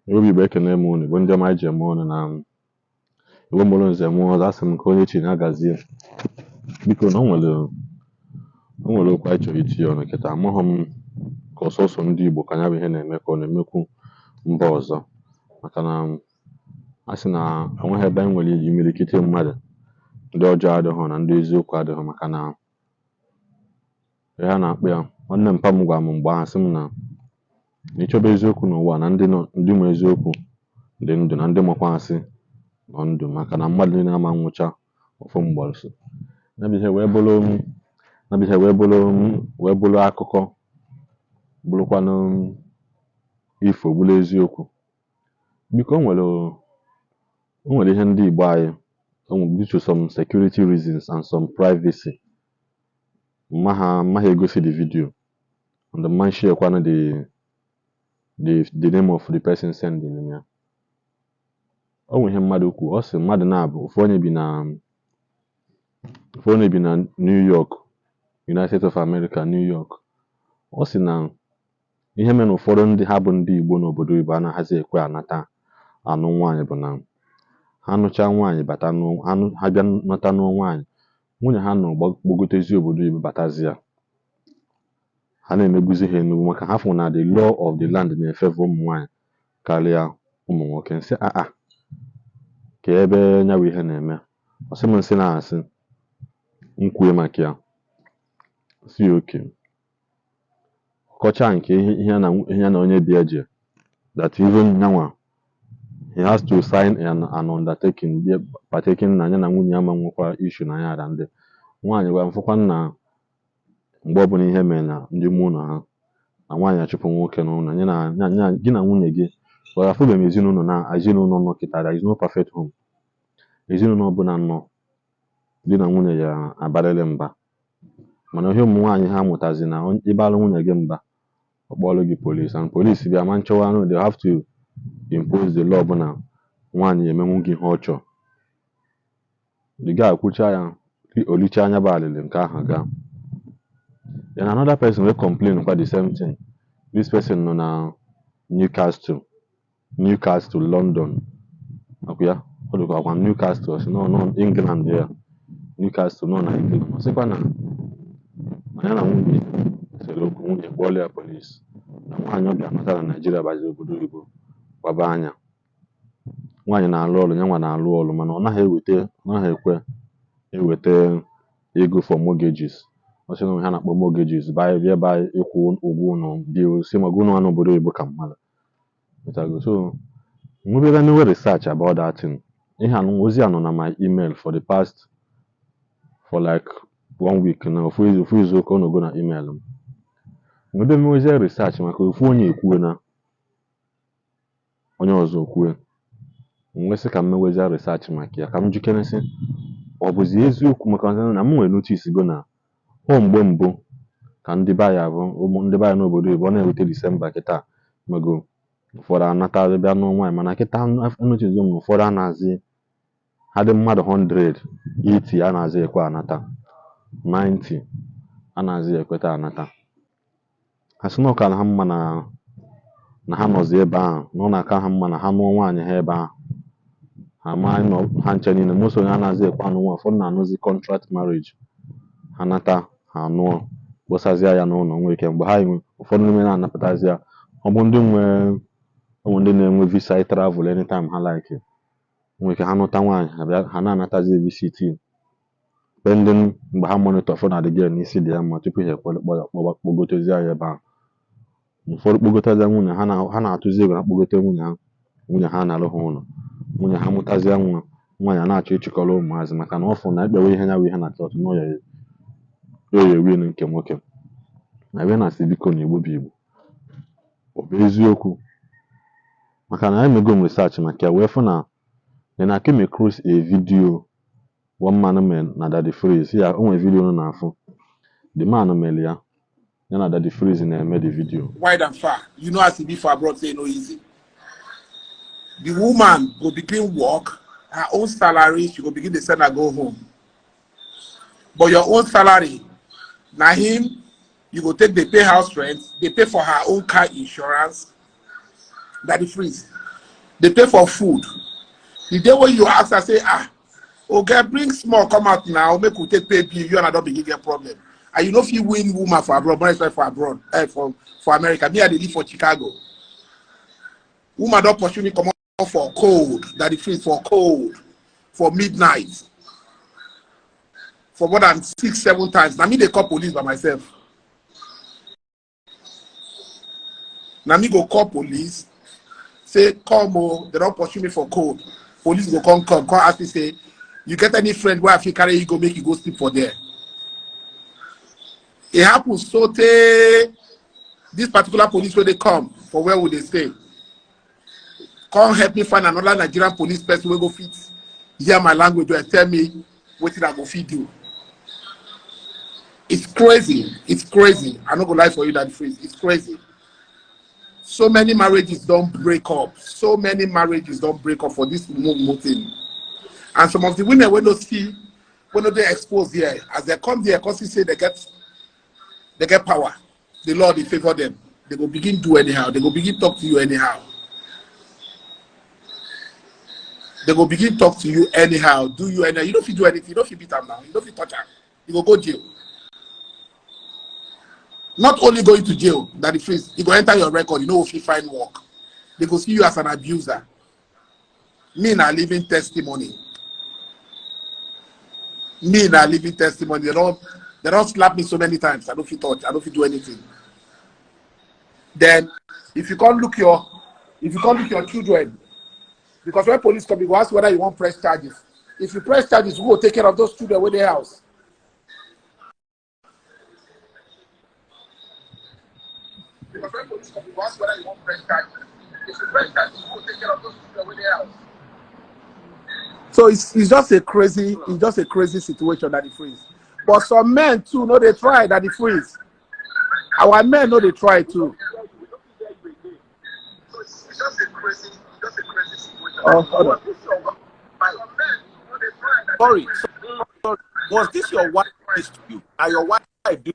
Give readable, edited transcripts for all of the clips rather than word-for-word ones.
Igbo bụ Igbo, ekene m unu. Igbo ndị ọma anyị ji eme ọnụ na Igbo mụrụ nze mụọ ọzọ, asị m ka onye chi ya gazie. Biko, na o nwere okwu anyị chọrọ itinye ọnụ kịta. Amaghị m ka ọsọsọ ndị Igbo ka ya bụ ihe na-eme, ka ọ na-emekwu mba ọzọ, maka na a sị na enweghị ebe anyị nwere imirikiti mmadụ ndị ọjọọ adịghị na ndị eziokwu adịghị, maka na ihe a na-akpọ ya, nwanne mpa m gwara m mgbe ahụ, sị m na ịchọba eziokwu n'ụwa, na ndị nọ, ndị nwe eziokwu dị ndụ, na ndị makwa asị nọ ndụ, maka na mmadụ niile ama nwụcha ofu mgbọsị. Ya bụ ihe wee bụrụ, ya bụ ihe wee bụrụ akụkọ, bụrụkwanụ ifo, bụrụ eziokwu. Biko, o nwere ihe ndị Igbo anyị o nwere, due to some security reasons and some privacy, mma ha mma ha egosi the video and the man share kwanụ the name of the person sending m ya. O nwere ihe mmadụ kwu. Ọ sị mmadụ na-abụ ofu onye bi na New York, United States of America, New York. Ọ sị na ihe mere na ụfọdụ ndị ha bụ ndị Igbo n'obodo oyibo anaghịzi ekwe anata anụ nwaanyị bụ na ha nụchaa nwaanyị bata nụ, ha ha bịa nata nụọ nwaanyị, nwunye ha nọ gbagotezi obodo oyibo, batazi ya, ha na-emegbuzi ha emegbu, maka ha fụ na the law of the land na-efevọ ụmụ nwaanyị karịa ụmụ nwoke. Nsị aa ka ebe nya bụ ihe na-eme. Ọ sị m nsị na-asị m kwue maka ya si oke kọchaa nke ihe ihe ya na onye bịa je, that even nyanwa, he has to sign an undertaking be partaking na ya na nwunye ya ma nwekwa issue na ya ara ndị nwaanyị gwa mfụkwa na mgbe ọbụla ihe mere na ndị mụ ụlọ ha na nwaanyị achụpụ nwoke n'ụlọ ya na gị na nwunye gị. But afụbeghị m ezinụlọ na ezinụlọ nọ kịta. There is no perfect home. Ezinụlọ ọbụla nọ, di na nwunye ya abalịrị mba, mana ihe ụmụ nwaanyị ha mụtazi na ịbalụ nwunye gị mba, ọ kpọọlụ gị police, and police bịa ma nchọwa anụ, they have to impose the law bụ na nwaanyị emenwu gị ihe ọ chọrọ. The guy kwucha ya, olicha anya bụ alịlị nke ahụ gaa. Then another person wey complain kwa the same thing. This person nọ na Newcastle, Newcastle, London. Ọkwa ya ọ dịkwa akwa Newcastle, ọ sị nọ nọ England ya, Newcastle nọ na England. Ọ sịkwa na ya na nwunye sere okwu, nwunye kpọọrọ ya police, na nwaanyị ọ bịa nọta na Naịjirịa bazi obodo oyibo gbaba anya. Nwaanyị na-alụ ọrụ, ya nwa na-alụ ọrụ, mana ọ naghị eweta, ọ naghị ekwe eweta ego for mortgages. Ọ sị na ha na-akpọ mortgages by ebe ịkwụ ụgwọ ụlọ, bills, si maka ụlọ n'obodo oyibo ka mmadụ. Ịghọtago? So nwebere mewe research about that thing. Ihe anụ ozi a nọ na my email for the past, for like one week na ofu izu ụka ọ nọgo na email m. Nwebe mewezie research maka ofu onye ekwue na onye ọzọ kwue, m wee sị ka m mewezie research maka ya, ka m jikere sị ọ bụzi eziokwu, maka na m nwere notice go na ọ mgbe mbụ ka ndị be anyị abụ ụmụ ndị be anyị n'obodo oyibo, ọ na-ewute Disemba kịta mego ụfọdụ anata bịa nụọ nwaanyị, mana kịta notice m na ụfọdụ anazi ha dị mmadụ 100, 80 anazi ekwe anata, 90 anazi ekweta anata. Ha sị na ọ kara ha mma na ha nọzi ebe ahụ, na ọ na-aka ha mma na ha nụọ nwaanyị ha ebe ahụ, ha ma nọ ha nche niile. Most onye anaghịzi ekwe anụ nwa, ụfọdụ na-anụzi contract marriage. Ha nata, ha anụọ, kpọsazie ya n'ụlọ. Nwee ike mgbe ha nwe, ụfọdụ n'ime na-anapụtazi ya. Ọ bụ ndị nwe ụmụ ndị na-enwe visa travel anytime ha like, nwee ike ha nụta nwaanyị, ha bịa, ha na-anatazi visit pending mgbe ha monitor fụ na the girl n'isi dị ya mma tupu ha ekwere kpọgotezie ya ebe ahụ. Ụfọdụ kpọgotezie nwunye ha na ha na-atụzi egwu na kpọgote nwunye ha, nwunye ha na-alụ ha ụlọ, nwunye ha mụtazie nwa, nwaanyị a na-achọ ịchịkọrọ ụmụazị, maka na ọ fụ na ekpewe ihe ya bụ ihe na chọọchị na ọ ya ya ewin nke nwoke na ebe na-asị. Biko, na Igbo bụ Igbo, ọ bụ eziokwu, maka na emego m research maka ya wee fụ na then I came across a video one man mere na Daddy Freeze ya. O nwere video unu na-afụ the man mere ya, ya na Daddy Freeze na-eme the video. Wide and far. You know as e be for abroad say e no easy. The woman go begin work, her own salary, she go begin dey send her go home. But your own salary, na him you go take dey pay house rent, dey pay for her own car insurance. Daddy Freeze. They pay for food. The day when you ask her, say, ah, okay, bring small, come out now, make we take pay bill, you and I don't begin get problem. And you know if you win woman for abroad, more especially for abroad, for America. Me, I dey live for Chicago. Woman don't pursue me, come out for cold, that the freeze for cold, for midnight, for more than 6-7 times. Now me they call police by myself. Now me go call police, say, come oh, they don't pursue me for cold. Police go come ask me, say, you get any friend where if you carry you go make you go sleep for there. It happens so this particular police where they come for where would they stay? Come help me find another Nigerian police person who go fit hear my language and tell me what did I go feed you. It's crazy. It's crazy. I'm not gonna lie for you that phrase. It's crazy. So many marriages don't break up. So many marriages don't break up for this move thing. And some of the women when they see, when they expose here, as they come here, because they say they get power. The Lord they favor them. They go begin do anyhow. They go begin talk to you anyhow. They go begin talk to you anyhow, do you anyhow. You don't feel do anything, you don't feel beat them now, you don't feel touch them. You go jail. Not only going to jail, that the freeze, you go enter your record, you know if you find work. They go see you as an abuser. Me na living testimony. Me na living testimony. They don't slap me so many times. I don't feel touch, I don't feel do anything. Then if you can't look your children, because when police come, you go ask whether you want press charges. If you press charges, who will take care of those children with their house? Because when police come, you go ask whether you want press charges. If you press charges, who will take care of those children with their house? So it's just a crazy situation that it freeze. But some men too know they try that it freeze. Our men know they try too. So it's just a crazy situation. Oh, hold on. Sorry. Was this your wife to you? Are your wife do?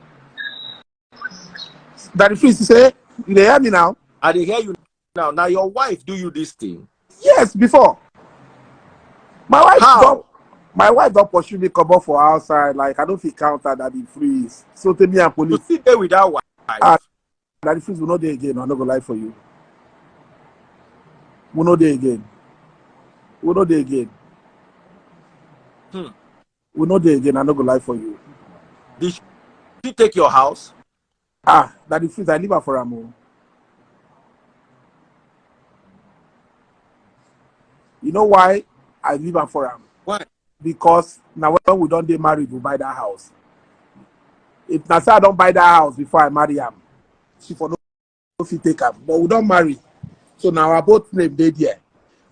Daddy Freeze, you say, you dey hear me now? I dey hear you now. Now your wife do you this thing? Yes, before. My wife don't pursue me come up for outside. Like I don't feel counter Daddy Freeze. So tell me and police. You sit there with that wife. Daddy Freeze will not there again. I'm not gonna lie for you. We'll not there again. We'll not there again. We'll not there again. I'm not gonna lie for you. Did she take your house? Ah, Daddy Freeze, I leave her for a moment. You know why I leave her for him? Why? Because now when we don't get married, we buy that house. If now say I don't buy that house before I marry him, she for no fit take him. But we don't marry. So now our both name they there.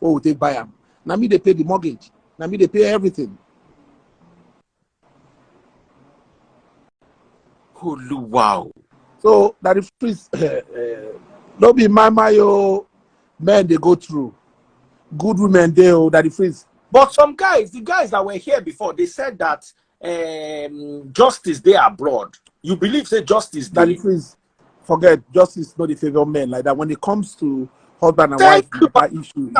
Oh, we take buy him. Now me they pay the mortgage. Now me they pay everything. Oh, wow. So that if please don't be my yo men they go through. Good women they oh that freeze. But some guys, the guys that were here before, they said that justice they abroad. You believe say justice that the freeze. Forget justice not the favor men like that. When it comes to husband and wife that issue,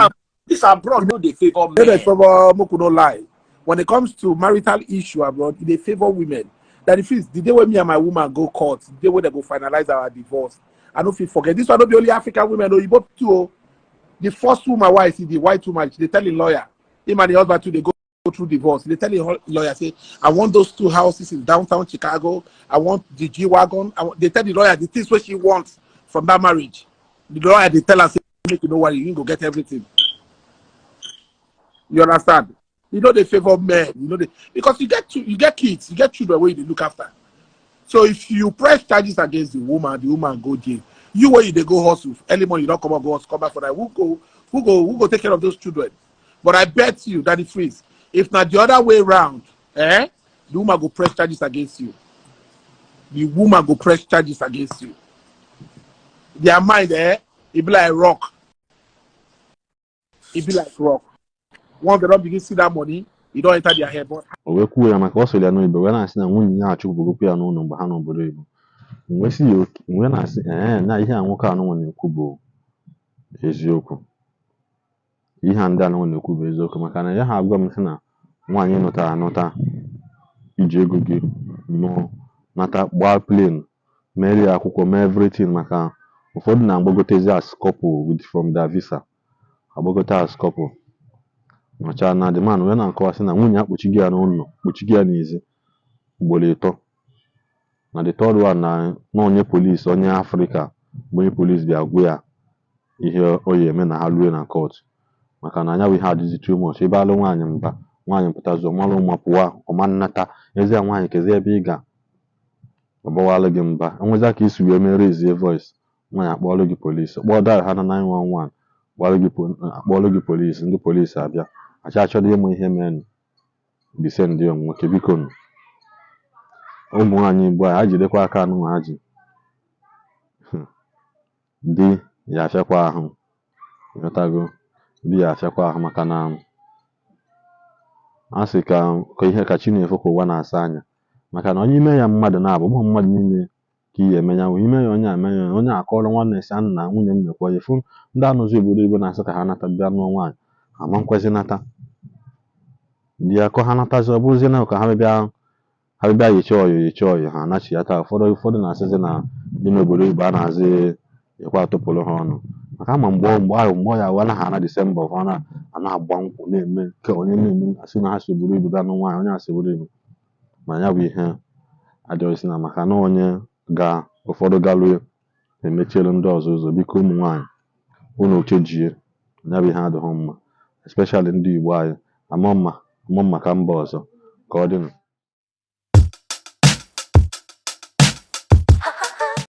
this abroad no they favor men. They favor no lie. When it comes to marital issue abroad, they favor women. That if it's the day when me and my woman go court, the day when they go finalize our divorce, I don't feel forget. This one not be only African women, no, you both too. The first woman why I see the white woman, they tell the lawyer, him and the husband too, they go through divorce. They tell the lawyer, say, I want those two houses in downtown Chicago. I want the G-Wagon. They tell the lawyer the things what she wants from that marriage. The lawyer, they tell her, say, make you know what, you can go get everything. You understand? You know they favor men, you know they, because you get kids, you get children where you look after. So if you press charges against the woman go jail. You where you they go hustle, early morning you don't come out, go hustle, come back for that. Who go take care of those children? But I bet you that it freeze. If not the other way round, the woman go press charges against you. The woman go press charges against you. Their mind, it be like rock. It be like rock. Once they don't begin to see that money, you don't enter their head. But o wee kwuo ya maka ọ sịrị ya n'oyibo wee na-asị na nwunye ya achụpụgokwu ya n'ụlọ mgbe ha n'obodo oyibo. Mgbe si ya wee na-asị ee na ihe a nwoke anụnwa na-ekwu bụ eziokwu. Ihe a ndị anụnwa na-ekwu bụ eziokwu, maka na ya ha agwa m sị na nwaanyị nụtara anụta, iji ego gị nụọ, nata, gbaa plane, mere ya akwụkwọ, mee everything, maka ụfọdụ na-agbagotezi as couple with from their visa, agbagote as couple, nọchaa na the man wee na-akọwa sị na nwunye ya kpuchigo ya n'ụlọ, kpuchigo ya n'ezi ugboro ịtọ, na the third one na onye polisi, onye Afrịka bụ onye polisi, bịa gwa ya ihe ọ ya eme na ha rue na court, maka na anya bụ ihe adịzi too much. Ebe alụ nwaanyị mba, nwaanyị pụtazi, ọmalụ mma pụwa, ọma nnata ezi ya nwaanyị kezi ebe ị ga ọgbawalụ gị mba, enwezi ka isi wee mee raise voice, nwaanyị akpọọlụ gị polisi, kpọọ dial ha na 911, kpọọlụ gị akpọọlụ gị polisi, ndị polisi abịa achọ achọrọ ịmụ ihe menụ bise. Ndị nwoke, biko nụ, ụmụ nwaanyị Igbo a jidekwa aka anụ ha ji di ya afịakwa ahụ, ịghọtago? Di ya afịakwa ahụ, maka na a sị ka ihe ka chi na-efo ka ụwa na-asa anya, maka na onye ime ya mmadụ na-abụ ụmụ mmadụ niile ka ihe eme ya ime ya, onye ame ya, onye akọrọ nwanne si nna nwunye m mekwa ya efu. Ndị anụzi obodo Igbo na-asị ka ha nata bịa nụọ nwaanyị, ama nkwezi nata di ya kọ ha natazi, ọ bụrụzie na ka ha bịa, ha bịa yechaa ọyọ, yechaa ọyọ, ha anachiata. Ụfọdụ na-asịzi na ndị n'obodo Igbo a na-azị ekwe atụpụrụ ha ọnụ, maka ama mgbe ahụ, mgbe ọ ya wa anaghị ana Disemba, ọ na a na-agba nkwụ na-eme nke onye na-eme, asị na ha si obodo Igbo bịa nụ nwaanyị, onye asị obodo Igbo ma ya bụ ihe adịghịsị na maka na onye ga ụfọdụ galue emechielu ndị ọzọ ụzọ. Biko, ụmụ nwaanyị, unu chejie ya bụ ihe adịghị mma, especially ndị Igbo anyị, ama mma ama maka mba ọzọ ka ọ dịnụ.